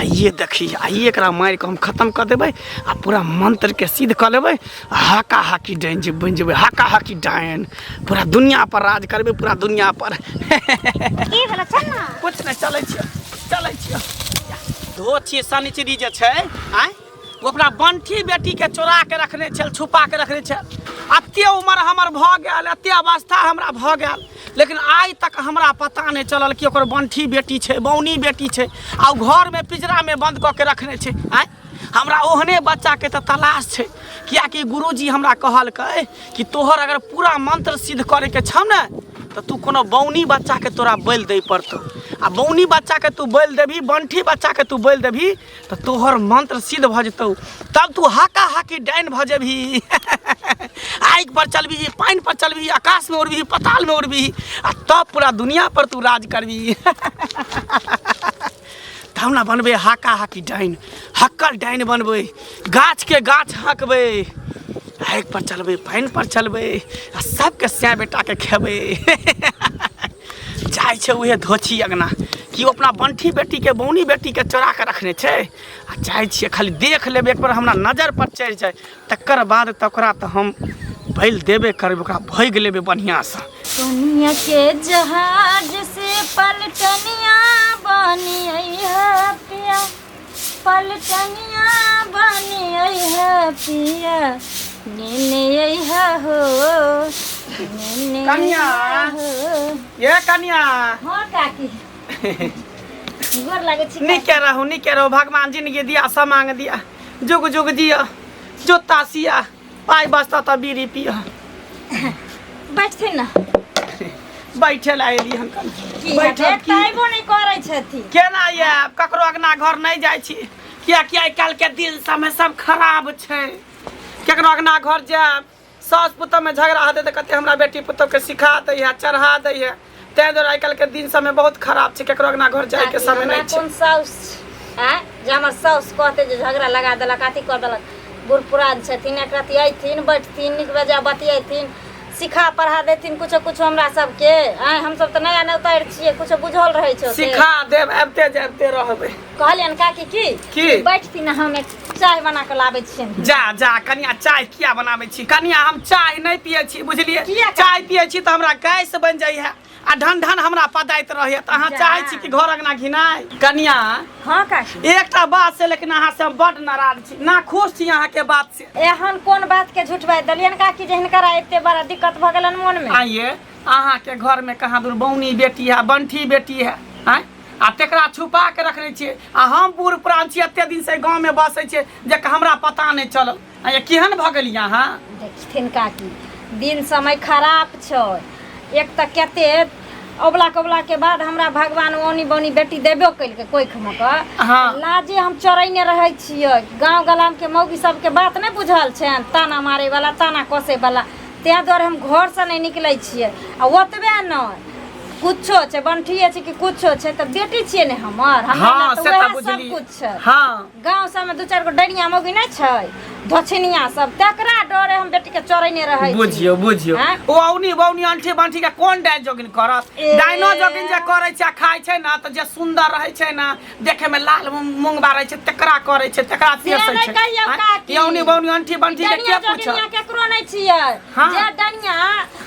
आइए देखी, आइए एकरा मारि कऽ हम खतम कऽ देबै आ पूरा मंत्रके सिद्ध कऽ लेबै। आ हाका हाकी डाइन जे बनि जेबै, हाका हाकी डाइन, पूरा दुनिया पर राज करबै, पूरा दुनिया पर। की भेलो? चल ना। कुछ नहि, चलै छियै, चलै छियै। धो छियै शनिचरी जे छै, आँय, ओ अपना बंठी बेटीके चोरा के रखने छल, छुपा के रखने छल। एते उम्र हमर भऽ गेल, एते अवस्था हमरा भऽ गेल, लेकिन आइ तक हमरा पता नहि चलल कि ओकर बंठी बेटी छै, बौनी बेटी छै, आ ओ घरमे पिजरामे बंद कऽ के रखने छै। आँय, हमरा ओहने बच्चाके तऽ तलाश छै, किएकि गुरुजी हमरा कहलकै कि तोहर अगर पूरा मंत्र सिद्ध करैके छौ ने, तऽ तू कोनो बौनी बच्चाके तोरा बलि दै पड़तौ। आ बौनी बच्चाके तू बलि देबही, बंठी बच्चाके तू बलि देबही, तऽ तोहर मंत्र सिद्ध भऽ जेतौ, तब तू हाका हाकी डाइन भऽ जेबही, आगि पर चलबही, पानि पर चलबही, आकाशमे उड़बही, पतालमे उड़बही, आ तब पूरा दुनिया पर तू राज करबही। तब ने बनबै हाका हाकी डाइन, हक्कल डाइन बनबै, गाछके गाछ हकबै, आगि पर चलबै, पानि पर चलबै, आ सबके सै बेटाके खेबै। जाइ छै उहे धोछी अगना कि ओ अपना बंठी बेटीके, बौनी बेटीके चोरा के रखने छै। आ जाइ छियै, खाली देख लेबै एक बेर, हमरा नजर पर चढ़ि जाय, तकर बाद तऽ ओकरा तऽ हम बलि देबे करबै, ओकरा भोगि लेबै बढ़िआँसँ। सोनिया के जहाज से पलटनिया बनी है पिया, पलटनिया बनी है पिया, नेने अइहा हो, नेने। कनिया। अइहा हो। ये कनिया। हाँ काकी, गोर लागै छी। नीके रहू, नीके रहू। भगवान जिंदगी दिया, समांग दिया, जुग जुग जिया, जूता सिया, पाइ बचता तऽ बीड़ी पिया। बैठथिन ना। बैठे ला एली हम कन। की बैठब हेतै? की? तैबो नहि करै छथिन। केना आयब? ककरो अगना घर नहि जाइ छी, कियाकि आइ काल्हि के दिन समय सब खराब छै। केकरो अगना घर जायब, सास पुतोह में झगड़ा हेतै तऽ कते हमरा बेटी पुतोह के सिखा दै है, चढ़ा दै है। ताहि दुआरे आइ काल्हि के दिन समय बहुत खराब छै, केकरो अगना घर जाय के काकी, समय हमरा नहि छै। कोन साउस आँय जे हमर साउस कहतै जे झगड़ा लगा देलक, अथी कऽ देलक। बूढ़ पुरान छथिन, एक रति अयथिन, बैठथिन, नीक बेजाय बतियेथिन, सिखा पढ़ा देथिन कुछो कुछो हमरा सबके। आँय, हमसब तऽ नया नौतरि छियै, कुछो बुझल रहै छै ओते? सिखा देब, आबिते जाबिते रहबै। कहलियनि काकी की की? बैठथिन, हम एक चाय बना कऽ लाबै छियनि। जा जा कनिया, चाय किया बनाबै छी? कनिया, हम चाय नहि पियै छी, बुझलियै? किया? चाय पियै छी तऽ हमरा गैस बनि जाइ है आ ढन ढन हमरा पदाइत रहैया। तऽ अहाँ जा। चाहै छी कि घर अंगना घिनाय? कनिया। हाँ काकी। एकटा बात से लेकिन अहाँ से हम बड नाराज छी, ना खुश छी अहाँ के बात से। एहन कोन बात के झूठ बाजि देलियनि काकी जे हिनकरा एते बड़ा दिक्कत भऽ गेलनि मोनमे? आइए अहाँ के घर में कहाँ दूर बौनी बेटी है, बंठी बेटी है, आँय, आ तेकरा छुपा के रखने छियै, आ हम बूढ़ पुरान छी, एते दिन से गाँव में बसै छियै, जे हमरा पता नहि चलल। आइए केहन भऽ गेलियै अहाँ? देखथिन काकी, दिन समय खराब छै। एक तऽ कते अबला कबला के बाद हमरा भगवान औनी बौनी बेटी देबो केलकै कोखिमे कऽ। लाजे हम चोरैने रहै छियै। गाँव गलाम के मौगी सबके बात नहि बुझल छनि, ताना मारै वाला, ताना कसे वाला, ताहि दुआरे हम घरसँ नहि निकलै छियै। आ ओतबे नहि, कुछो छै, बंठिए छै कि कुछो छै, तऽ बेटी छियै ने हमर, हमरा लए तऽ से तऽ वएह सब बुझलियै। कुछ छै। गाँव सबमे दू चारि गो डरिया मौगी नहि छै, धोछिनिया सब, तकरा डरे हम बेटीके चोरैने रहै छी। बुझियौ, बुझियौ। आँय? ओ औनी बौनी अंठी बंठी के कोन डाइन जोगिन करत? ए। डाइनो जोगिन जे करै छै आ खाइ छै ने, तऽ जे सुंदर रहै छै ने, देखे में लाल मूंगबा रहै छै, तकरा करै छै, तकरा से पेसै नहि छै। कहियौ आँय? काकी। ई औनी बौनी अंठी बंठी के डनिया के पूछत? जोगिनिया केकरो नहि छियै। जे डनिया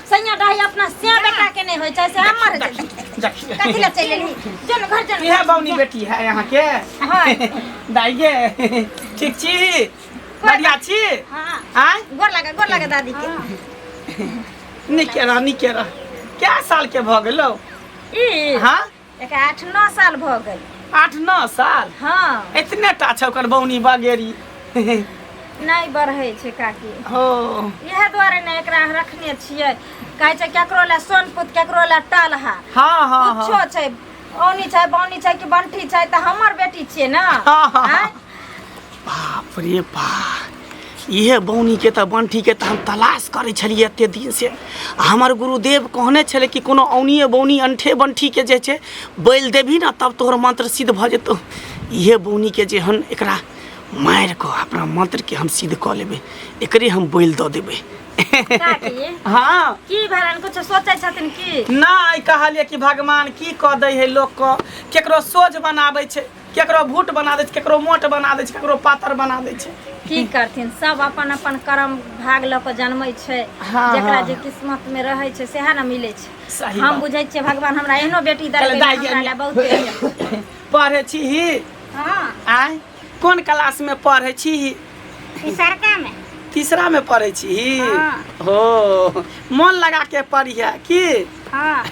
सैया डाही अपना से बेटा के नहि होइ छै से हमर होइ छै। देखिए। कथी लए चलि एलही? जो ने घर, जो ने। इएह बौनी बेटी है यहाँ के? हाँ। दाई गे, ठीक छी? बढ़िया छी? हाँ। आँय? गोर लागे, गोर लागे दादी के। नीके रह, नीके रह। क्या साल के भऽ गेलौ? ई? हाँ। एक 8-9 साल भऽ गेल। 8-9 साल? हाँ। इतने टा छै ओकर बौनी बगेरी? नहि बढ़ै छै काकी। हो। इएह दुआरे ने एकरा रखने छियै। कहै छै केकरो लए सोनपुत, केकरो लए टलहा। हाँ हाँ कुछो हाँ छै, औनी छै, बौनी छै कि बंठी छै, तऽ हमर बेटी छियै ने। हाँ। आँय? बाप रे बाप, इहे बौनी के तऽ, बंठी के तऽ हम तलाश करै छलियै एते दिन से। आ हमर गुरुदेव कहने छलै कि कोनो औनिए बौनी अंठे बंठी के जे छै बलि देबही ने, तब तोहर मंत्र सिद्ध भऽ जेतौ। इहे बौनी के जे हन एकरा मारि कऽ अपना मंत्र के हम सिद्ध कऽ लेबै, एकरे हम बलि दऽ देबै। काकी। हाँ। की भेलनि? कुछो सोचै छथिन की? नहि, कहलियै कि भगवान की कऽ दै है लोकके, केकरो सोझ बनाबै छै। केकरो भूट बना दै छै, केकरो मोट बना दै छै, केकरो पातर बना दै छै। की करथिन, सब अपन अपन कर्म भाग लऽ कऽ जन्मै छै। जेकरा जे किस्मत में रहै छै सएह ने मिलै छै। सही हम बात। बुझै छियै भगवान हमरा एहनो बेटी कहले देलकै दाइ हमरा लए बहुते यऽ। पढ़ै छी ही? हँ। आँय, कोन क्लास में पढ़ै छी ही? तीसरका में। तीसरा में पढ़ै छी ही? हाँ। हो, मन लगा के पढ़िहे की। हाँ।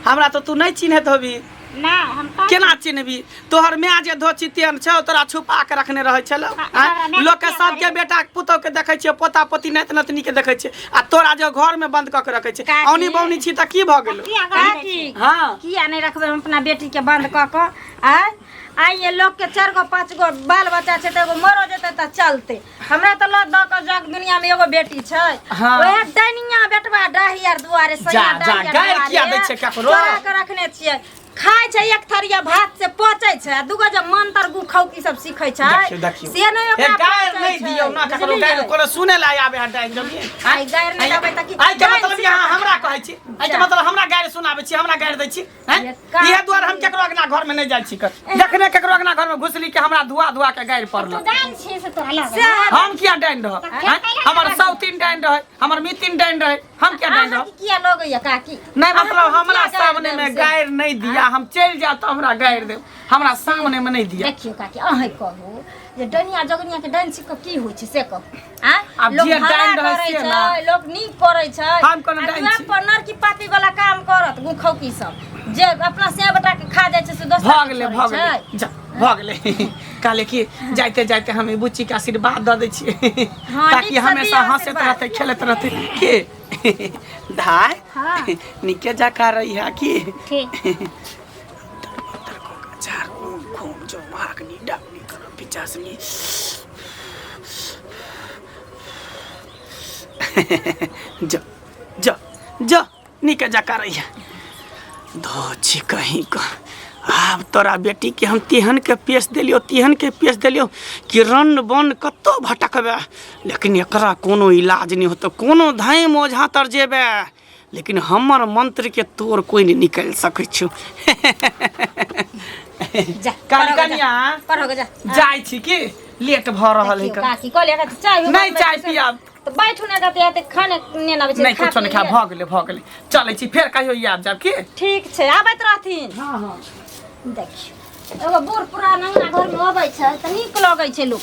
हमरा तऽ तू नहि चिन्हैत होबी। ना, हम कहाँ। केना चिन्हबी? तोहर माय जे धोची तेहन छौ, तोरा छुपा के रखने रहै छलौ। हाँ, आँय? हमरा माय लोकके किया सबके मारै? बेटा पुतोह के देखै छियै, पोता पोती नाति नतनी के देखै छियै, आ तोरा जे घर में बंद कऽ के रखै छै। काकी। औनी बौनी छी तऽ की भऽ गेलौ? किया गाली दै काकी। छी? हँ। किया नहि रखबै हम अपना बेटी के बंद कऽ कऽ? आँय, आइ ये लोक के 4 गो 5 गो बाल बच्चा छै तऽ एगो मरो जेतै तऽ चलतै। हमरा तऽ लऽ दऽ कऽ जग दुनिया में एगो बेटी छै। ओहे डैनिया बेटवा डाहियार दुआरे जा, सैया जा, डाहियार गारि दुआरे किया दै छै ककरो? चोरा के रखने छियै। खाय छै एक थरिया भात से पचै छै, आ दूगो जे मंत्र गु खौकी सब सीखै छै देखियौ, देखियौ। से नहि हे ओकरा गारि पचै नहि छै, दियौ ना ककरो। बुझलियै? गारि कोनो सुने ला आबे है डाइन जमिए। आइ गारि नहि देबै तऽ की? आइ के डाइन मतलब से अहाँ हमरा कहै छी? आइ के जा। मतलब हमरा गारि सुनाबै छी, हमरा गारि दै छी? हैं? ये का- इहे दुआरे हम केकरो अंगना घर में नहीं जाइ छी कर। जखने केकरो अंगना घर में घुसली के हमरा धुआ धुआ के गारि पड़ल। तू डाइन छी से तोरा लगे? से हम किया डाइन रहब? तऽ हैं? फेर कैला हमर लगे? सौतीन डाइन रहे, हमर मितिन डाइन रहे, हम किया डाइन रहब? अहाँके किया लगैया काकी? नहीं मतलब अहाँके हमरा किया गारि सामने देब में से? गारि नहीं दिया, हम चलि जायब तऽ हमरा गारि देब, हमरा सामने में नहीं दिया। देखियौ काकी, अहें कहू जे डनिया जोगनिया के डाइन सीख कऽ की होइ छै से कहू। आँय? आब लोक जे भला डाइन रहै करै से छै, ना। लोक नीक करै छै। हम कोनो आ डाइन दुआर छी? पर नरकी पापी वाला काम करत गुखौकी सब, जे अपना से बेटा के खा जाइ छै से दोसर भऽ के गेलै, छोड़ै भऽ गेलै, छै। जा, भऽ गेलै। कहले कि जाइते जाइते हम ई बुच्ची के आशीर्वाद दऽ दै छियै हँ, ताकि नीकसँ हमेशा दिअ हँसैत आशीर्वाद। रहतै, खेलैत रहतै। के धाय हँ। नीके जकाँ रही है की। ठीक। घूम जो भागनी डागनी करो पिचासनी। जो जो जो नीके जकाँ रही है। धो छी कहीं का। आब तोरा बेटी के हम तेहन के पेश देलियो, तेहन के पेश देलियो कि रन बन कतौ भटकबे, लेकिन एकरा कोनो इलाज नहीं होतो। कोनो धाइम ओझा तर जेबे, लेकिन हमर मंत्र के तोड़ कोई नहीं निकल सकै छौ। जा, काल पढ़ो जा, कनिया। पढ़ो जा। जाइ छी की, लेट भऽ रहल है। देखियौ काकी, कहलियै एकरा चाय नहि, बनबै चाय छै। पियाब। तऽ बैठू ने कते एते खाने ने आबै छै। नहि खा कुछो नहि पी खा। लिअ। भऽ गेलै, भऽ गेलै, चलै छी, फेर कहियो आबि जायब की। ठीक छै, आबैत रहथिन। हँ हँ। देखियौ, एगो बूढ़ पुरान अंगना घरमे अबै छै तऽ नीक लगै छै लोक।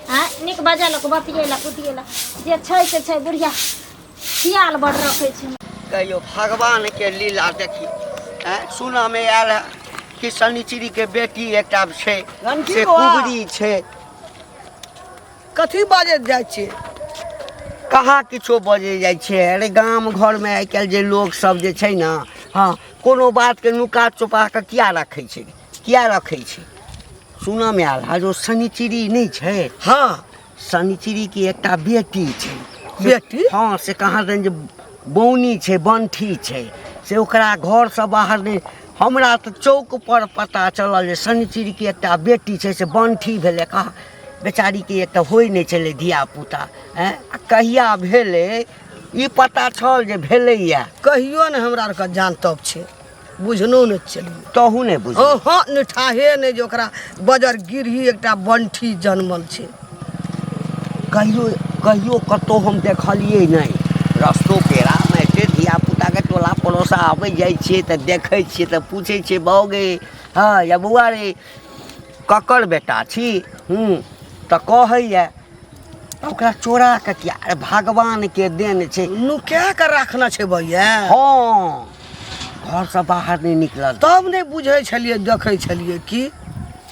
आँय, नीक बजेलक, बतियेलक उतियेलक, जे छै से छै। बुढ़िया खियाल बड़ रखै छै। कहियो भगवानके लीला देखी। आँय, सुनऽमे आयल है कि शनिचरीके बेटी एकटा छै रनकी से बौआ। कुबरी छै। कथी बाजैत जाइ छियै? कहाँ किछो बजै जाइ छै। अरे गाम घरमे आइ काल्हि जे लोक सब जे छै ने, हँ, कोनो बातके नुका छुपा कऽ किया रखै छै, किया रखै छै? सुनऽमे आयल है जो शनिचरी नहि छै? हँ। शनिचरीके एकटा बेटी छै। बेटी? हँ, से कहाँ दन जे बौनी छै, बंठी छै, से ओकरा घरसँ बाहर नहि। हमरा तऽ चौक पर पता चलल जे शनिचरीके एकटा बेटी छै, से बंठी भेलै। कहाँ बेचारीके एकटा होइ नहि छलै धियापुता। आँय, आ कहिया भेलै ई पता छल जे भेलैया? कहियो ने हमरा आरके जानतब छै, बुझनो नहि छलियै। तहू नहि बुझल? हँ, निठाहे नहि जे ओकरा बजर गिरही एकटा बंठी जनमल छै। कहियो कहियो कतहु हम देखलियै नहि। रस्तो पेड़ामे एते धियापुताके टोला पड़ोसा आबै जाइ छियै तऽ देखै छियै तऽ पूछै छियै, बाउ गे, हँ या बौआ रे, ककर बेटा छी? हूँ, तऽ कहैए। तऽ ओकरा चोरा कऽ किया? अरे भगवानके देन छै। नुका कऽ राखने छै भैया। हँ, घरसँ बाहर नहि निकलल। तब नहि बुझै छलियै, देखै छलियै की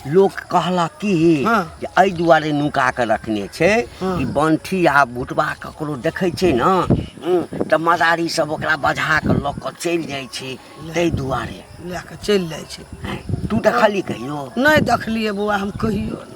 लोक कहलक की जे एहि दुआरे नुका कऽ रखने छै कि बंठी आ भुटबा ककरो देखै छै ने तऽ मदारी सब ओकरा बझा कऽ लऽ कऽ चलि जाइ छै, ताहि दुआरे लए कऽ चलि जाइ छै। तू देखली कहियो? नहि देखलियै बौआ, हम कहियो नहि।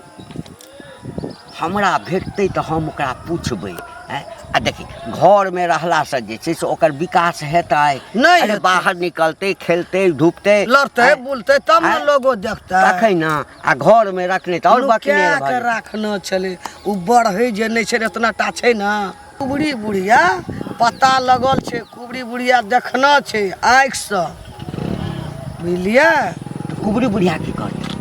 हमरा भेटतै तऽ हम ओकरा पूछबै। आँय, आ देखी, घरमे रहलासँ जे छै से ओकर विकास हेतै नहि? अरे हेतै। बाहर निकलतै, खेलतै धूपतै, लड़तै आँय, बुलतै तब ने आँय, लोगो देखतै। तखन ने। आ घरमे रखने तऽ आओर बकने नुका के राखने छलै। ओ बढ़ै जे नहि छै, एतना टा छै ने। कुबरी बुढ़िया पता लगल छै, कुबरी बुढ़िया देखना छै आँखिसँ, बुझलियै? कुबरी बुढ़िया की करतै?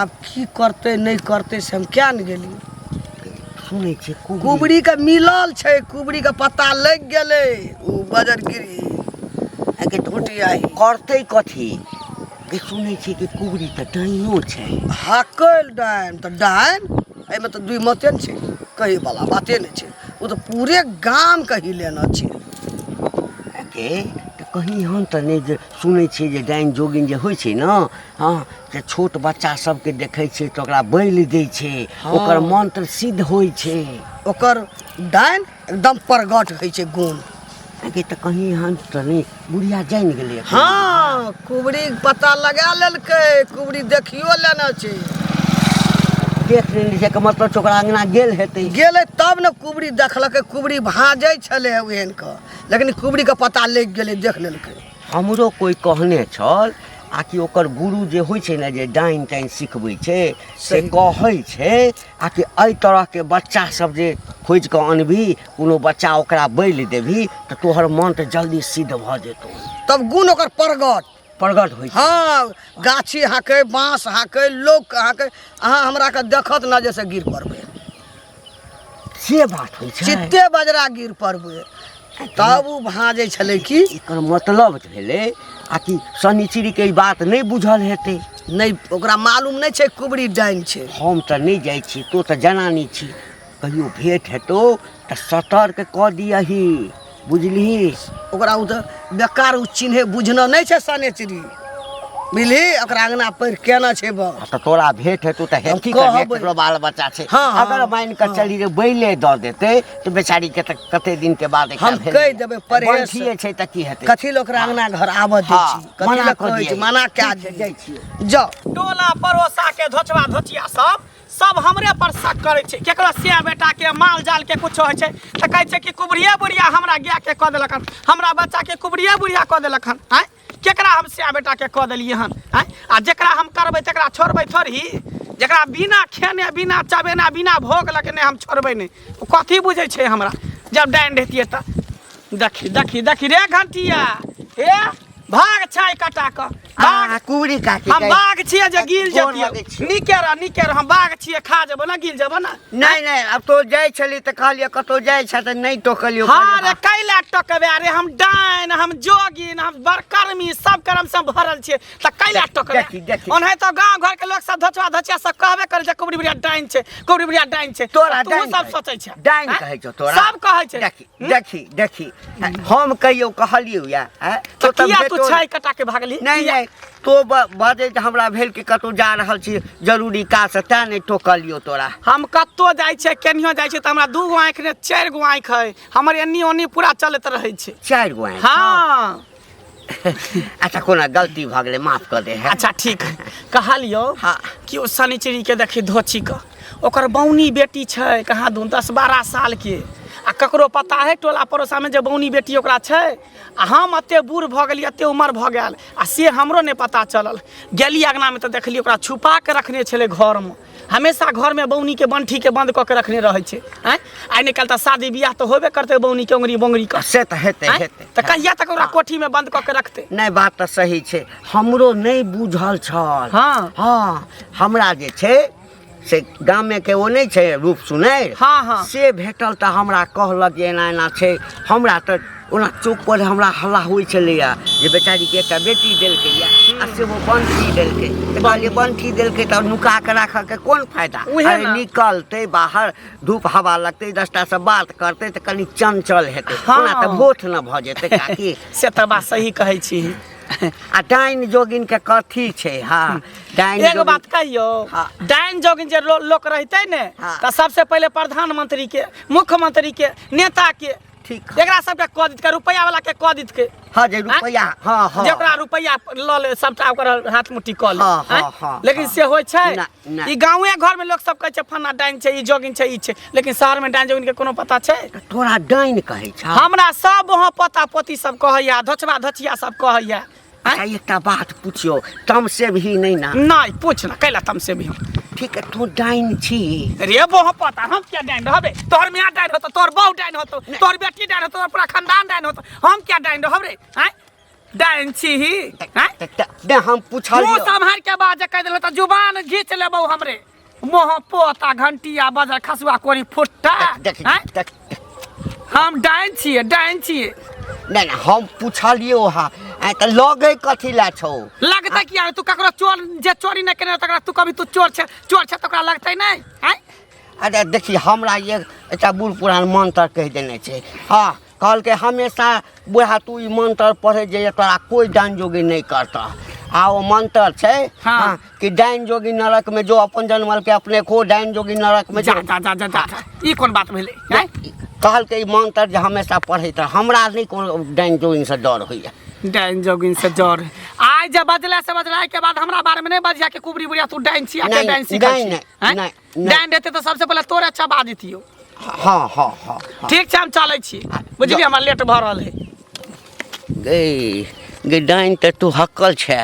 आब की करतै नहि करतै से हम किया ने गेलियै। सुनै छियै कुबरी कुबरी के मिलल छै, कुबरी के पता लागि गेलै ओ बजरगिरी आगे तऽ भुटियाही। करतै कथी गे? सुनै छियै कि कुबरी तऽ डाइनो छै। हकल डाइन तऽ डाइन, एहिमे तऽ दुइ मते ने छै, कहै वाला बाते नहि छै। ओ तऽ पूरे गाम के हिलेने छै। के तऽ कहीं एहन तऽ नहि जे सुनै छियै जे डाइन जोगिन जे होइ छै ने, हँ, तऽ छोट बच्चा सबके देखै छियै तऽ ओकरा बलि दै छै। हँ। ओकर मंत्र सिद्ध होइ छै, ओकर डाइन एकदम प्रगट होइ छै गुण। आगे तऽ कहीं एहन तऽ नहि बुढ़िया जानि गेलै? हँ, कुबरी पता लगा लेलकै, कुबरी देखियो लेने छै। देख लेने छै के मतलब छै ओकरा अङ्गना गेल हेतै। गेलै तब ने कुबरी देखलकै। कुबरी भाँजै छलै ओहन के, लेकिन कुबरीके पता लागि गेलै, देख लेलकै। हमरो कोइ कहने छल आ कि ओकर गुरु जे होइ छै ने, जे डाइन ताइन सिखबै छै, से सही। कहै छै आ कि एहि तरहके बच्चा सब जे खोजि कऽ अनबही, कोनो बच्चा ओकरा बलि देबही तऽ तोहर मंत्र जल्दी सिद्ध भऽ जेतौ। तब गुण ओकर प्रगट प्रगट होइ छै। हँ, गाछी हाँकै, बाँस हाँकै, लोक हाँकै, अहाँ हमरा के देखत न जैसे गिर पड़बै। से बात होइ छै। चित्ते बजरा गिर पड़बै। तब ओ भाँजै छलै की। एकर मतलब भेलै आ कि शनिचरीके ई बात नहि बुझल हेतै। नहि, ओकरा मालूम नहि छै कुबरी डाइन छै। हम तऽ नहि जाइ छी, तू तऽ जनानी छी, कहियो भेंट हेतौ तऽ सतर्क कऽ दियही, बुझलिही? ओकरा ओ तऽ बेकार ओ चिन्हे बुझना नहि छै शनिचरी, बुझली? ओकरा अङ्गना पैर केना छै बस। तऽ तोरा भेंट हेतौ तऽ हम हेती करबे, कहबै। ककरो बाल बच्चा छै। हँ, अगर मानि कऽ चली जे बैले दऽ देतै तऽ बेचारी के तऽ कते दिन के बाद एकटा हम भेलै। कहि देबै परहेज से। बंठिए छै तऽ की हेतै? कथी लए ओकरा अङ्गना घर आबऽ दै हँ, छी? कथी मना लए कऽ कहै छी? दियै। मना कए ठीक छै, दियै। जाइ छियौ। जाउ। टोला पड़ोसा के धोचवा धोचिया सब सब हमरे पर शक करै छै। केकरो सिया बेटा के माल जाल के कुछो होइ छै तऽ कहै छै कि कुबरिये बुढ़िया हमरा गाय के कऽ देलक हन, हमरा बच्चा के कुबरिये बुढ़िया कऽ देलक हन। आँय, केकरा हम सिया बेटा के कऽ देलियै हन? आँय, आ जेकरा हम करबै तकरा छोड़बै थोड़ही? जेकरा बिना खेने, बिना चबेना, बिना भोग लगेने हम छोड़बै नहि, ओ कथी बुझै छै हमरा? जब डाइन रहितियै तऽ देखी देखी देखी रे घंटिया, हे भाग छाय कटा कऽ भाग। आ, कुबरी काकी हम के- बाघ छियै जे गिल गोर जतियै। लगै छियै। नीके रह, नीके रह, हम बाघ छियै, खा जेबो ना, गिल जेबो ना। नहि नहि, आब तो जाइ छली तऽ कहलियै कतहु जाइ छ तऽ नहि टोकलियौ। हाँ रे, कैला टोकबे? अरे हम डाइन, हम जोगिन, हम बड़कर्मी, सब कर्म से भरल छियै, तऽ कैला टोकबे? देखी, देखी। ओनाहि तऽ गाँव घर के लोक सब धचवा धचिया सब कहबे करै छै, कुबरी बुढ़िया डाइन छै, कुबरी बुढ़िया डाइन छै। तोरा तू डाइन सब कहै- सोचै छै? डाइन आँय? कहै छौ तोरा? सब कहै छै। देखी देखी देखी, हम कहियो कहलियौ या आँय? तऽ तो तऽ किया तू भेटो- छाय कटा के भागली? नहि किया? नहि, तो बजै तऽ हमरा भेल कि कतहु जा रहल छी जरूरी काज से, तें नहि टोकलियौ तोरा। हम कतौ जाइ छियै, केनियो जाइ छियै तऽ हमरा 2 गो आँखि नहि, 4 गो आँखि है हमर, एन्नी ओन्नी पूरा चलैत रहै छै। 4 गो आँखि? हाँ। अच्छा, कोनो गलती भऽ गेलै, माफ कऽ दे। है। अच्छा ठीक है। कहलियौ हाँ। कि ओ शनिचरी के देखी धोची के ओकर बौनी बेटी छै कहाँ दून 10-12 साल के, आ ककरो पता है टोला पड़ोसा में जे बौनी बेटी ओकरा छै? आ हम एते बूढ़ भऽ गेलियै, एते उमर भऽ गेल, आ से हमरो नहि पता चलल। गेली अङ्गनामे तऽ देखलियै ओकरा छुपा के रखने छलै घरमे। हमेशा घरमे बौनीके बंठीके बंद कऽ के रखने रहै छै। आँय, आइ नहि काल्हि तऽ शादी बियाह तऽ होबे करतै बौनीके ओंगरी बोंगरी के। से तऽ हेतै। आँय? हेतै। तऽ कहिया तक ओकरा कोठीमे बंद कऽ के रखतै? नहि, बात तऽ सही छै, हमरो नहि बुझल छल। हाँ। हँ, हमरा जे छै से गामे के ओ नहि छै रूप सुनैर? हाँ, हाँ। से भेटल तऽ हमरा कहलक जे एना एना छै। हमरा तऽ ओना चौक पर हमरा हल्ला होइ छलैया जे बेचारीके एकटा बेटी देलकैया आ से ओ बंठी देलकै, तऽ कहलियै बंठी देलकै तऽ नुका के राखऽके कोन फायदा? उहे अरे ने। निकलतै बाहर, धूप हवा लगतै, 10टा से बात करतै तऽ कनि चंचल हेतै। हाँ। ओना तऽ भोथ न भऽ जेतै काकी। से तऽ बात सही कहै छी। आ डाइन जोगिन के कथी छै? हाँ, डाइन एगो जोगिन- बात कहियौ? हाँ। डाइन जोगिन जे लोक रहितै ने हाँ। तऽ सबसे पहिले प्रधानमंत्री के, मुख्यमंत्री के, नेता के, ठीक, एकरा सबके कऽ दितकै, रुपैआ वाला के कऽ दितकै। हाँ, जे रुपैआ, हाँ हाँ, जे ओकरा रुपैआ लऽ ले, सबटा ओकर हाथ मुट्ठी कऽ ले। हाँ, हाँ, आँय? हाँ, लेकिन हाँ। से होइ छै? ना, ना। ई गाँवे घर में लोक सब कहै छै फन्ना डाइन छै, ई जोगिन छै, ई छै, लेकिन शहर में डाइन जोगिन के कोनो पता छै? तोरा डाइन कहै छ? हमरा सब वहाँ पोता पोती सब कहैया, धोचबा धोचिया सब कहैया। आँय? अच्छा, एकटा बात पुछियो, तमसे भी नहीं ना? नहीं, पूछ ना, कैला तमसे भी हम? ठीक है, तू डाइन छी? रे बोह पता, हम क्या डाइन रहबे? तोहर मियाँ डाइन होतो, तोहर बहू डाइन होतो, तोहर बेटी डाइन होतो, तोहर पूरा खानदान डाइन होतो, हम क्या डाइन रहब रे? आँय? डाइन छी ही हैं? ने हम पूछलियो। मुंह सम्हार के बाज कह देलो त जुबान घींच लेबौ हमरे मोह पोता घंटिया बजर खसुआ कोरी फुट्टा। देख। हैं? देख। हम डाइन छियै, डाइन छियै। नहि नहि, हम पूछलियो हा आइ तऽ लगै कथी लए छौ? लगतै किया? तू ककरो चोर जे चोरी नहि केने तकरा तू कभी तू चोर छै, चोर छै तऽ ओकरा लगतै नहि? आँय? अरे देखी, हमरा एक एकटा बूढ़ पुरान मंत्र कहि देने छै। हँ, कहलकै हमेशा बूढ़ा तू ई मंत्र पढ़ै जे तोरा कोइ डाइन जोगी नहि करतह। आ ओ मंत्र छै हाँ। कि डाइन जोगी नरक में जो, अपन जनमल के अपने खो, डाइन जोगी नरक में जा जो। जा जा जा जा जा। ई कोन बात भेलै? आँय? कहलकै ई मंत्र जे हमेशा पढ़ैत रह। हमरा नहि कोनो डाइन जोगिनसँ डर होइए। डाइन जोगिन से डर आइ जे बजला से बजला के बाद हमरा बारे में नहीं बजिया के कुबरी बुढ़िया तू डाइन छी आ के नहीं, डाइन सीखल नहीं, छी। नहीं, आँय? नहीं, नहीं। डाइन रहते तऽ सबसे पहिले तोरे अच्छा बाजतियो। हाँ हाँ हाँ हाँ। ठीक छै, हम चलै छी, बुझलियै? हमरा लेट भऽ रहल है। गे गे, डाइन तऽ तू हक्कल छै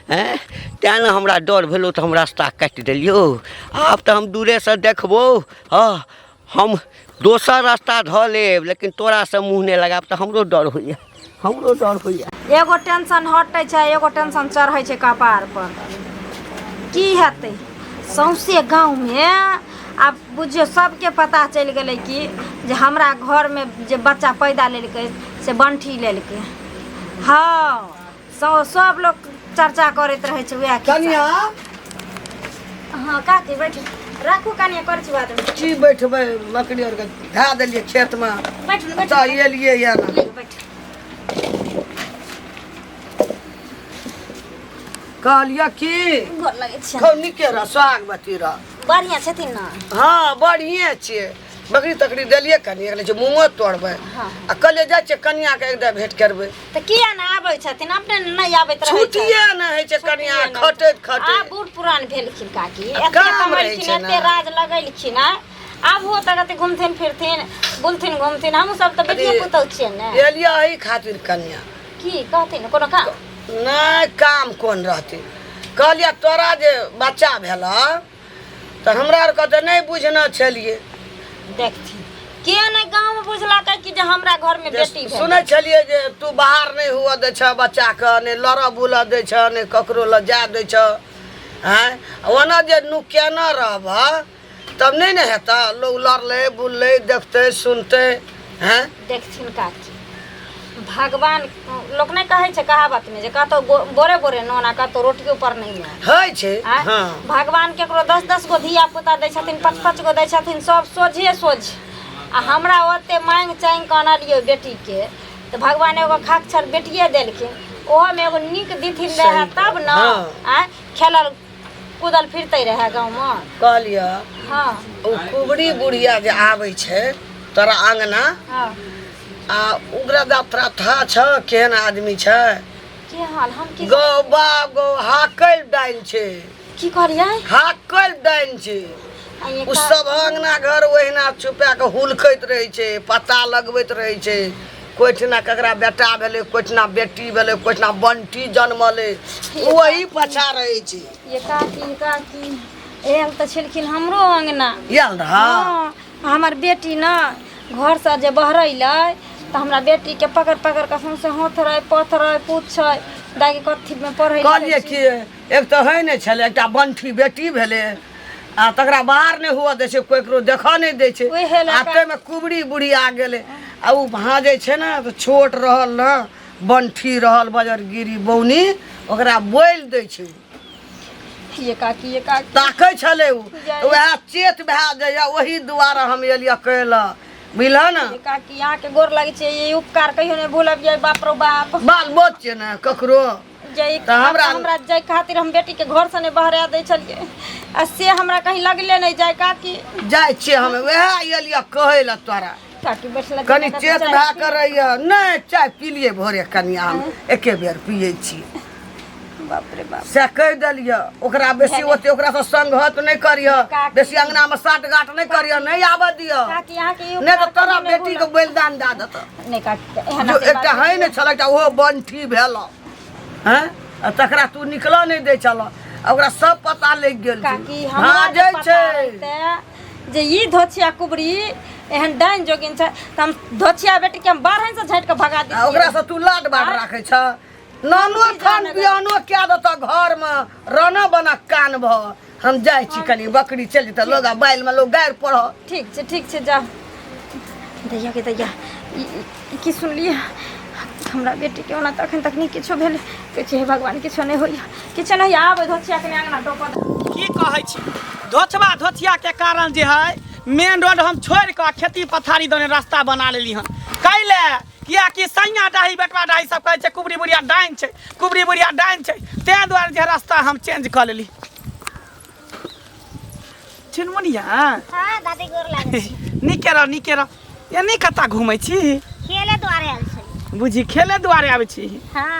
हैं, तेँ ने हमरा डर भेलो तऽ हम रास्ता काटि देलियौ। आब तऽ हम दूरेसँ देखबो। हँ, हम दोसर रास्ता धऽ लेब, लेकिन तोरासँ मुँह नहि लगायब। तऽ हमरो डर होइए, हमरो डर होइए। एगो टेंशन हटै छै, एगो टेंशन चढ़ै छै कपार पर। की हेतै? सौंसे गाँवमे आब बुझियौ सबके पता चलि गेलै कि जे हमरा घरमे जे बच्चा पैदा लेलकै से बंठी लेलकै। हँ, सब लोक चर्चा करैत रहै छै उएह खिस्सा। कनिया। हँ काकी, बैठू, राखू कनिया, करै छी बादमे। की बैठबै? लकड़ी आरके धए देलियै खेतमे। बैठू ने, बैठू। तऽ एलियै यऽ ने। ले, बैठू। कहलियै की गोर लगै छै। खूब नीके रह, सोहागवती रह। बढ़िआँ छथिन ने? हँ, बढ़िए छियै। बकरी तकरी देलियै कनि छै, मूँगो तोड़बै। हाँ। आ कहलियै जाइ छियै कनियाके एक बेर भेंट करबै। तऽ किया ने आबै छथिन? अपने नहि आबैत रहै छथिन। छुट्टिए नहि होइ छै कनिया, छुट्टिए नहि। खटैत आब खटैत बूढ़ पुरान भेलखिन काकी, आ एते काम रहै कमेलखिन, छै ने। एते राज लगेलखिन। आय आब हो तऽ कते घुमथिन फिरथिन, बुलथिन घुमथिन। हमहूँ सब तऽ बेटिए अरे, पुतहु छियै ने। एलियै एहि खातिर कनिया। की कहथिन? कोनो काम? नहि, काम कोन रहतै? कहलियै तोरा जे बच्चा भेलऽ तऽ हमरा आरके तऽ नहि बुझने छलियै। देखथिन, के नहि गाँव में बुझलकै कि जे हमरा घर में जे बेटी भेलै। सुनै छलियै जे तू बाहर नहि हुअ दै छह बच्चाके, नहि लड़ऽ बुलऽ दै छह, नहि ककरो लग जाय दै छह। आँय, ओना जे नुकेने रहबह तब नहि ने हेतऽ? लोक लड़लै बुललै, देखतै सुनतै। हँ। देखथिन काकी, भगवान लोक नहि कहै छै कहावतमे जे कतौ बोरे बोरे नोन आ कतौ रोटियो पर नहि नोन। होइ छै। आँय? हँ। भगवान केकरो 10-10 गो धिया पुता दै छथिन, 5-5 गो दै छथिन, सब सोझे सोझ। आ हमरा ओते मांगि चांगि कऽ अनलियै बेटीके तऽ भगवान एगो खाक्षर बेटिए देलखिन। ओहोमे एगो नीक दिथिन रहए तब ने। हँ। आँय, खेलल कूदल फिरते रहए गाँवमे। कहलियै हँ। ओ कुबरी बुढ़िया जे आबै छै तोरा अङ्गना हँ। आ ओकरा दा तोरा था छ, केहन आदमी छै? की हाल हम की गौ बाप गौ, हाकल डाइन छै। की कहलियै? हाकल डाइन छै। आ ये ओ सब अङ्गना घर ओहिना छुपा कऽ हुलकैत रहै छै, पता लगबैत रहै छै, कोइठिना ककरा बेटा भेलै, कोइठिना बेटी भेलै, कोइठिना बंटी जनमलै, ओही पाछा रहै छै। ये काकी, काकी आयल तऽ छलखिन हमरो अङ्गना। आयल रहा? हँ, हमर बेटी ने घरसँ जे बहरैलै तऽ हमरा बेटीके पकड़ पकड़ कऽ सौंसे होथरै पथरै, पूछै दाइ कथीमे पढ़ै। कहलियै कि एक तऽ होइ नहि छलै, एकटा बंठी बेटी भेलै आ तकरा बाहर नहि हुअ दै छै, ककरो देखऽ नहि दै छै। ओहे लए आ ताहिमे कुबरी बुढ़ी आ गेलै आ ओ भाँजै छै ने तऽ छोट रहल ने बंठी, रहल बजरगिरी बौनी, ओकरा बोलि दै छै ओ। ये काकी, ये काकी। ताकै छलै ओ। जय। उएह चेत भए जाइए, ओही दुआरे हम एलियै कहै लए, बुझलह ने? ये काकी, अहाँके गोर लगै छै। ई उपकार कहियो नहि भूलब ये बाप रो बाप। बाल बच्चे छै ने ककरो। जय तऽ हमरा- हमरा जाय खातिर हम बेटीके घरसँ नहि बहरा दै छलियै आ से हमरा कहीं लगले नहि जाय काकी। जाइ छियै हम, उएह एलियै कहै लए तोरा। काकी, बैठला। कनि चेत भए कऽ रहियै। नहि, चाय पिलियै भोरे कनिया, हम एके बेर पियै छी। बाप रे बाप। से कहि देलियै ओकरा, बेसी ओते ओकरासँ संगत नहि करिह, काकी। बेसी अंगनामे साट गाँठ नहि करिह, नहि आबऽ दिअ। काकी, अहाँके ई नहि तऽ उपकार तोरा कहियो नहि बेटीके भूलब। बलिदान दए देतऽ। नहि काकी, एहन जो आशीर्वाद एकटा है नहि छल, एकटा ओहो बंठी भेल हैं आ तकरा तू निकलऽ नहि दै छल आ ओकरा सब पता लागि गेल छै। काकी, हमरा हँ जे जाइ पता छै रहितै जे ई धोछिया कुबरी एहन डाइन जोगिन छै तऽ हम धोछिया बेटीके हम बारहसँ झाँटि कऽ भगा आ दितियै। ओकरासँ तू लाड बाट राखै छ। नानो खान बियानो कए देतऽ घरमे रना बना कान भऽ। हम जाइ छी कनी बकरी चलि जेतै लोग आ बाइलमे लोग गारि पढ़। ठीक छै, ठीक छै, जा। दैया के दैया, ई ई की सुनलियै? हमरा बेटीके ओना तऽ एखन तक नहि किछो भेलै। कहै छै हे भगवान, किछो नहि होइए, किछो नहि होइए। आब धोछिया कनि अङ्गना टोपऽ दे। की कहै छी, धोछबा धोछिया के कारण जे है मेन रोड हम छोड़ि कऽ खेती पथारी दने रास्ता बना लेली हन। कैले कियाकि सैया डाही बेटवा डाही सब कहै छै कुबरी बुढ़िया डाइन छै, कुबरी बुढ़िया डाइन छै, ताहि दुआरे जे रास्ता हम चेंज कऽ लेली। चुनमुनिया। हाँ दादी, गोर लागै छी। नीके रह, नीके रह। एने कतऽ घूमै छी? खेले दुआरे आयल छली। बुझी खेले दुआरे आबै छी? हाँ।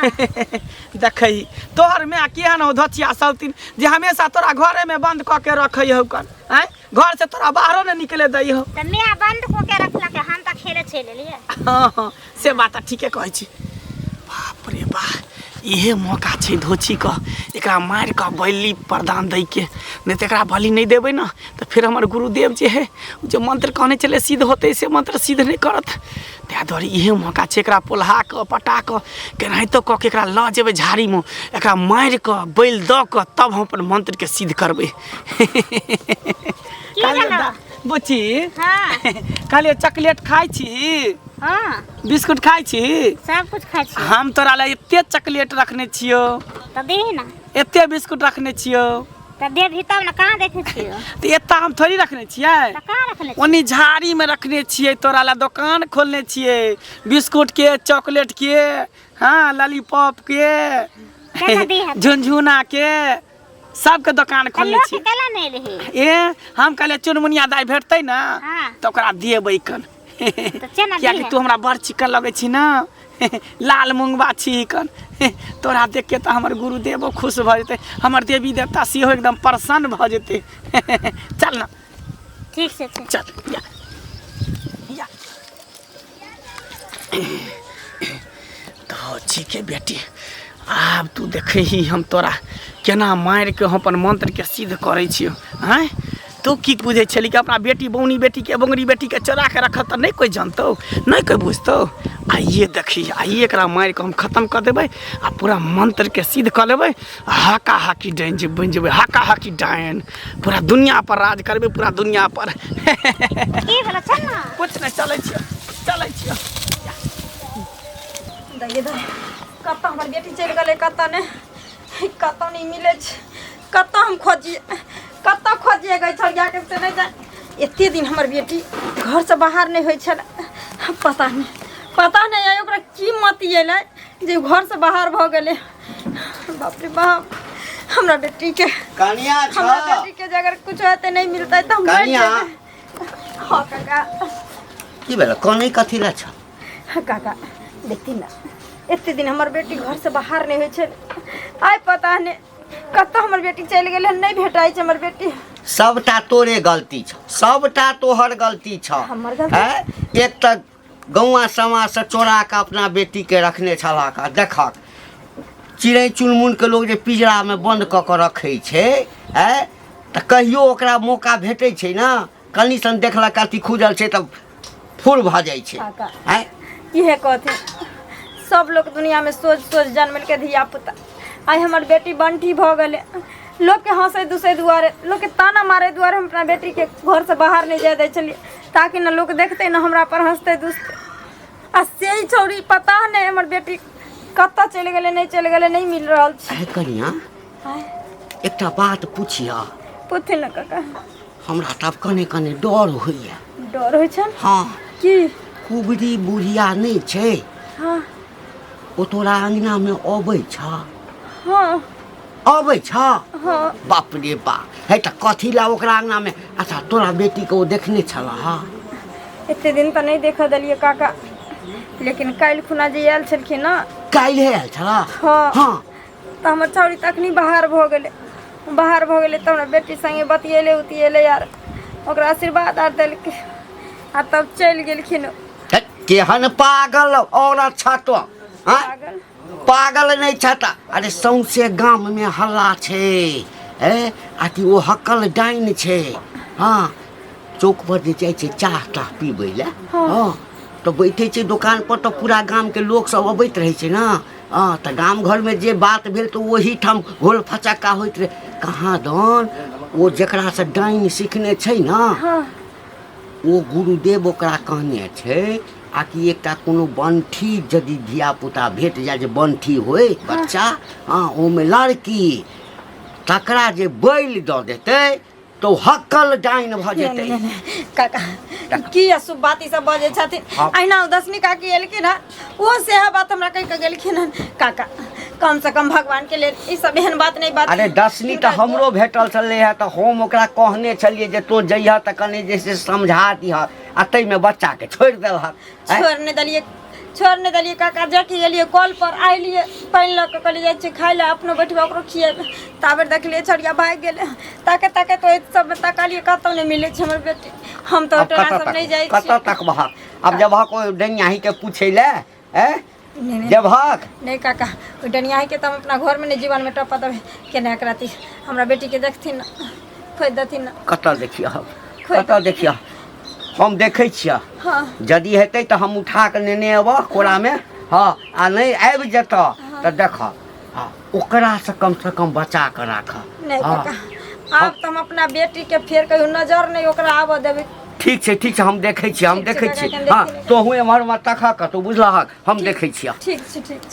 देखै तोहर माय केहन हौ धोचिया सौतीन जे हमेशा तोरा घरे में बंद कऽ के रखै हौ कन, आँय घर से तोरा बाहरो ने निकले दै हौ। तऽ माय बंद कऽ के रखलक, हम तऽ खेले चलि एलियै। हाँ हाँ, से बात तऽ ठीके कहै छी। बाप रे बा, इहे मौका छै धोची कऽ एकरा मारि कऽ बलि प्रदान दैके, नहि तऽ एकरा बलि नहि देबै ने तऽ फेर हमर गुरुदेव जे है जे मंत्र कहने छलै सिद्ध होतै से मंत्र सिद्ध नहि करत। ताहि दुआरे इहे मौका छै एकरा पोल्हा कऽ पटा कऽ केनाहितो कऽ के एकरा लऽ जेबै झाड़ीमे, एकरा मारि कऽ बलि दऽ कऽ तब हम अपन मंत्रके सिद्ध करबै। की भेलौ? बुच्ची। हाँ। कहलियै चॉकलेट खाइ छी? हाँ। बिस्कुट खाइ छी? सब कुछ खाइ छी। हम तोरा लए एते चॉकलेट रखने छियौ। तऽ दीही ना। एते बिस्कुट रखने छियौ। तऽ देबही तब ने, कहाँ देखै छियौ? तऽ एतऽ हम थोड़ी रखने छियै। तऽ कहाँ रखने छियै? ओनी झाड़ी में रखने छियै, तोरा लए दोकान खोलने छियै बिस्कुट के, चॉकलेट के, हाँ लॉलीपॉप के, केना दीहऽ? झुनझुना के, सबके दोकान तऽ खोलने लोक छियै। केला नहि एलही? ए हम कहलियै चुनमुनिया दाइ भेटतै ने हाँ। तऽ ओकरा देबै कन, तऽ चना कियाकि दीहऽ। तू हमरा बड़ चिकन लगै छी ने, लाल मुंगबा छी कन। तोरा देख के तऽ हमर गुरुदेवो खुश भऽ जेतै, हमर देवी देवता सेहो एकदम प्रसन्न भऽ जेतै। चल ने। ठीक छै, ठीक। चल या या। तो ठीक है बेटी, आब तू देखै ही हम तोरा केना मारि के हम अपन मंत्र के सिद्ध करै छियौ। आँय तू की बुझै छली कि अपना बेटी बौनी बेटी के बोंगरी बेटी के चोरा के रखत तऽ नहि कोइ जनतौ, नहि कोइ बुझतौ? आइए देखी, आइए एकरा मारि कऽ हम खत्म कऽ देबै आ पूरा मंत्र के सिद्ध कऽ लेबै। हाका हाकी डाइन जे बनि जेबै, हाका हाकी डाइन, पूरा दुनिया पर राज करबै, पूरा दुनिया पर। की भेलो? चल ना। कुछ नहि, चलै छियौ, चलै छियौ। दैये दै, कतऽ हमर बेटी चलि गेलै कतऽ नहि, कतऽ नहि मिलै छै, कतऽ हम खोजिए, कतऽ खोजिए गै छलिया के से नहि जानि। एते दिन हमर बेटी घरसँ बाहर नहि होइ छलै, पता नहि, पता नहि आइ ओकरा की मत एलै जे घरसँ बाहर भऽ गेलै। बाप रे बाप, हमरा बेटी के, कनिया छ, हमरा बेटी के जे अगर कुछ हेतै नहि मिलतै तऽ हम मरि कनिया। जेबै। हँ काका। की भेल, कनै कथी लए छ? हाँ काका, देखती ना, एते दिन हमर बेटी घर से बाहर नहीं होइ छल, आइ पता नहि कतऽ हमर बेटी चलि गेलै, नहि भेटाइ छै हमर बेटी। सबटा तोरे गलती छ, सबटा तोहर गलती छ। हमर गलती? हैं? एक तऽ गौआ समाजसँ चोरा कऽ अपना बेटीके रखने छलहक आ देखक चिड़ै चुनमुनके लोक जे पिजरामे बन्द कऽ कऽ रखै छै, आँय तऽ कहियो ओकरा मौका भेटै छै ने, कनि सन देखलक अथी खुजल छै तऽ फूल भऽ जाइ छै। काका। आँय इहे कहथिन सब लोग दुनिया में सोच सोच जन्मलकै धिया पुता, आइ हमर बेटी बंटी भऽ गेलै। लोकके हंसै दुसै दुआरे, लोकके ताना मारै दुआरे हम अपना बेटीके घरसँ बाहर नहि जाय दै छलियै, ताकि ने लोक देखतै ने हमरा पर हंसतै दुसतै। आ से ही छौड़ी पता नहि हमर बेटी कतऽ चलि गेलै, नहि चलि गेलै, नहि मिल रहल छै। आँय कनिया, एकटा बात पुछियऽ? पुछथिन ने काका। हमरा तऽ आब कने कने डर होइए। डर होइ छनि? हाँ। की? कुबरी बुढ़िया नहि छै? हाँ। ओ तोरा अङ्गनामे अबै छ? हाँ। अबै छ? हाँ। बाप रे बाप, हे तऽ कथी लए ओकरा अङ्गनामे? अच्छा तोरा बेटीके ओ देखने छलह? एते दिन तऽ नहि देखऽ देलियै काका, लेकिन काल्हि खुना जे आयल छलखिन ने। काल्हि आयल छलह? हाँ। हाँ। तऽ हमर छौड़ी तखनी बाहर भऽ गेलै, बाहर भऽ गेलै तऽ हमरा बेटी संगे बतियेलै उतियेलै आर ओकरा आशीर्वाद आर देलकै आ तब चलि गेलखिन। हे, केहन पागल औरत छ तो, आँय? पागल? पागल नहि छ तऽ अरे सौंसे गाममे हल्ला छै, ए अथी ओ हकल डाइन छै। हाँ चौक पर जे जाइ छै चाह ताह पीबै लए, हाँ। हाँ तऽ बैठै छै दोकान पर तऽ पूरा गामके लोक सब अबैत रहै छै ने, हँ तऽ गाम घरमे जे बात भेल तऽ ओहीठाम घोल फचक्का होइत रहै कहाँ दन ओ जकरासँ डाइन सिखने छै ने हँ ओ गुरुदेव ओकरा कहने छै आ कि एकटा कोनो बंठी यदि धियापुता भेट जाय जे बंठी होय बच्चा हँ ओहिमे लड़की तकरा जे बैल दऽ देतै तऽ ओ हक्कल डाइन भऽ जेतै नहि, नहि, काका की अशुभ बात ई सब बजै छथिन हँ। अहिना ओ दसनी काकी एलखिन हँ ओहो सएह बात हमरा कहि कऽ गेलखिन हँ काका कम से कम भगवान के लेल ई सब एहन बात नहि बात अरे दसनी तऽ हमरो भेटल छलै हँ तऽ हम ओकरा कहने छलियै जे तोँ जइहऽ तऽ कनि जे से समझा दिहऽ आ ताहिमे बच्चाके छोड़ि देलहक आँय? छोड़ नहि देलियै छोड़ नहि देलियै काका जाके गेलियै कल पर आइलियै पानि लऽ कऽ कहलियै जाइ छियै खाय लए अपनो बैठबै ओकरो खिएबै ताबे देखलियै छड़िया भागि गेलै ताके ताके तऽ ओहि सबमे तकलियै कतहु नहि मिलै छै हमर बेटी हम तऽ आब ओहि टोला कतऽ सब तक नहि जाइ कतऽ छियै तकबहक आब जबहक ओहि डनियाहीके पूछै लए आँय नहि नहि जबहक नहि काका ओहि डनियाहीके तऽ हम अपना घरमे नहि जीवनमे टपऽ देबै केना एकरा हमरा बेटीके देखथिन ने खोजि देथिन ने कतऽ देखियह खोजि कतऽ देखियह हम देखै छियह हँ यदि हेतै तऽ हम उठा कऽ नेने अयबह कोरामे हँ आ नहि आबि जेतह तऽ देखह हँ ओकरासँ कमसँ कम बचा कऽ राखह नहि हँ काका आब तऽ हम अपना बेटीके फेर कहियो नजर नहि ओकरा आबऽ देबै ठीक छै ठीक छै हम देखै छियै हम ठीक छै देखै काका, छियै कनि हँ देखी ने। तोहूँ एम्हर ओम्हर तकह कतहु बुझलहक हम देखै छियह ठीक छै ठीक छै।